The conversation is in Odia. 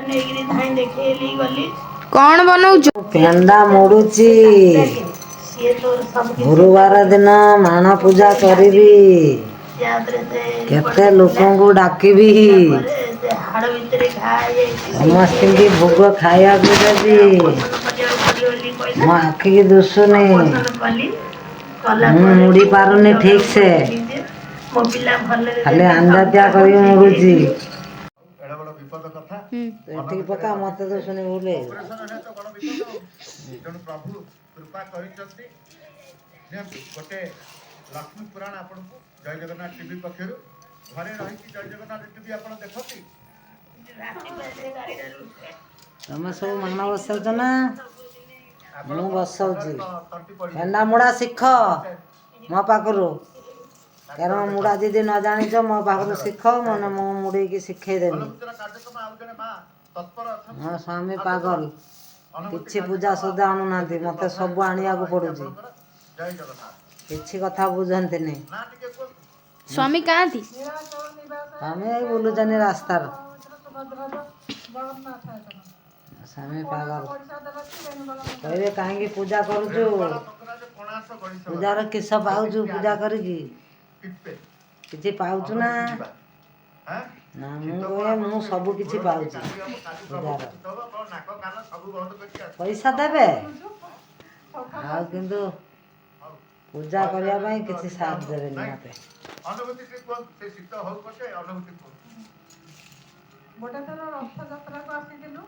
ନେଇକିରି ଧାଇଁ ଦେଖେଇଲି ଗଲି। କଣ ବନଉଛୁ? ପେଣ୍ଡା ମୋଡୁଛି। ସିଏ ତୋର ସବୁ କିଛି ଗୁରୁବାର ଦିନ ମାଣ ପୂଜା କରିବି। ତାପରେ ସେ କେତେ ଲୋକଙ୍କୁ ଡାକିବି। ପରେ ସେ ହାଡ଼ ଭିତରେ ଘା ହେଇଯାଇଛି। ସମସ୍ତଙ୍କୁ ଭୋଗ ଖାଇବାକୁ ଦେବି। ଅପରେସନ କରିବାକୁ ପଡିବ ବୋଲି କହିଲା। ମୋ ଆଖିକି ଦିଶୁନି। ଅପରେସନ କଲି, କଲା ମୁଁ ପରେ ମୁଡ଼ି ପାରୁନି ଠିକ ସେ। ଯେ ମୋ ପିଲା ଭଲରେ ଖାଲି ଯେମିତି ଆଞ୍ଜାତିଆ ସବୁ କରିକି ଠିକ ମୁଡୁଛି। ହେଇଯିବ। ଏଡ଼େ ବଡ଼ ବିପଦ କଥା। ତୁ ଏଠିକି ପକା, ମତେ ଦିଶୁନି, ଭୁଲ ହେଇଗଲା। ଅପରେସନ ହେଲେ ତ ବଡ଼ ବିପଦ ଆଉ। ତେଣୁ ପ୍ରଭୁ କୃପା କରିଛନ୍ତି। ନିଅନ୍ତୁ ଗୋଟେ ଲକ୍ଷ୍ମୀ ପୁରାଣ ଆପଣଙ୍କୁ ଜୟ ଜଗନ୍ନାଥ ଟିଭି ପକ୍ଷରୁ। ଘରେ ରହିକି ଜୟ ଜଗନ୍ନାଥ ଟିଭି ଆପଣ ଦେଖନ୍ତି? ରାତି ପାହିଲେ 4ଟାରୁ ଉଠେ। ତମେ ସବୁ ମାଣ ବସାଉଛ ନା? ମୁଁ ଆପଣଙ୍କ ବସଉଛି। ତଣ୍ଟି ପଡ଼ିଯାଇଛି। ପେଣ୍ଡା ମୁଡା ଶିଖ ମୋ ପାଖରୁ, କାରଣ ମୁଡା ଯଦି ନ ଜାଣିଛ, ମୋ ପାଖରୁ ଶିଖ। ମାନେ ମୁଁ ମୁଡେଇକି ଶିଖେଇଦେବି। ଅନୁଭୂତିର କାର୍ଯ୍ୟକ୍ରମ, ଆଉ ଜଣେ ମା ତତ୍ପର ଅଛନ୍ତି। ମୋ ସ୍ୱାମୀ ପାଗଲ। ଅନୁଭୂତି କିଛି ପୂଜା କାର୍ଯ୍ୟକ୍ରମ ସୁଦ୍ଧା ଆଣୁନାହାନ୍ତି, ମତେ ସବୁ ଆଣିବାକୁ ପଡୁଛି। ଆପଣଙ୍କର। ଜୟ ଜଗନ୍ନାଥ। କିଛି କଥା ବୁଝନ୍ତିନି। ନା ଟିକେ କୁହନ୍ତୁ। ସ୍ୱାମୀ କାହାନ୍ତି? ସ୍ୱାମୀ ଏଇ ବୁଲୁଛନ୍ତି ରାସ୍ତାର। ସ୍ୱାମୀ ପାଗଲ। କହିବେ, କାହିଁକି ପୂଜା କରୁଛୁ? ରେଣୁବାଳା ମଙ୍ଗରାଜ କଣାସ ଗଣିତ ପୂଜାର କିସ ପାଉଛୁ? ପୂଜା କରିକି ଟିପେ କିଛି ପାଉଛୁ ନା? ଅନୁଭୂତି ଯିବା। ଆଁ? ନା, ମୁଁ କହେ ମୁଁ ସବୁ କିଛି ପାଉଛି ପୂଜାର। ନାକ କାନ ସବୁ ବନ୍ଦ କରିକି ଆସ। ପଇସା ଦେବେ ଆଉ, କିନ୍ତୁ ପୂଜା କରିବା ପାଇଁ କିଛି ସାଥ ଦେବେନି ମତେ। ଅନୁଭୂତି ଟିକେ କୁହନ୍ତୁ। ସେ ଶୀତ ହଉ ପଛେ, ଅନୁଭୂତି କୁହନ୍ତୁ। ଗୋଟେ ଥର ରଥଯାତ୍ରାକୁ ଆସିଥିଲୁ।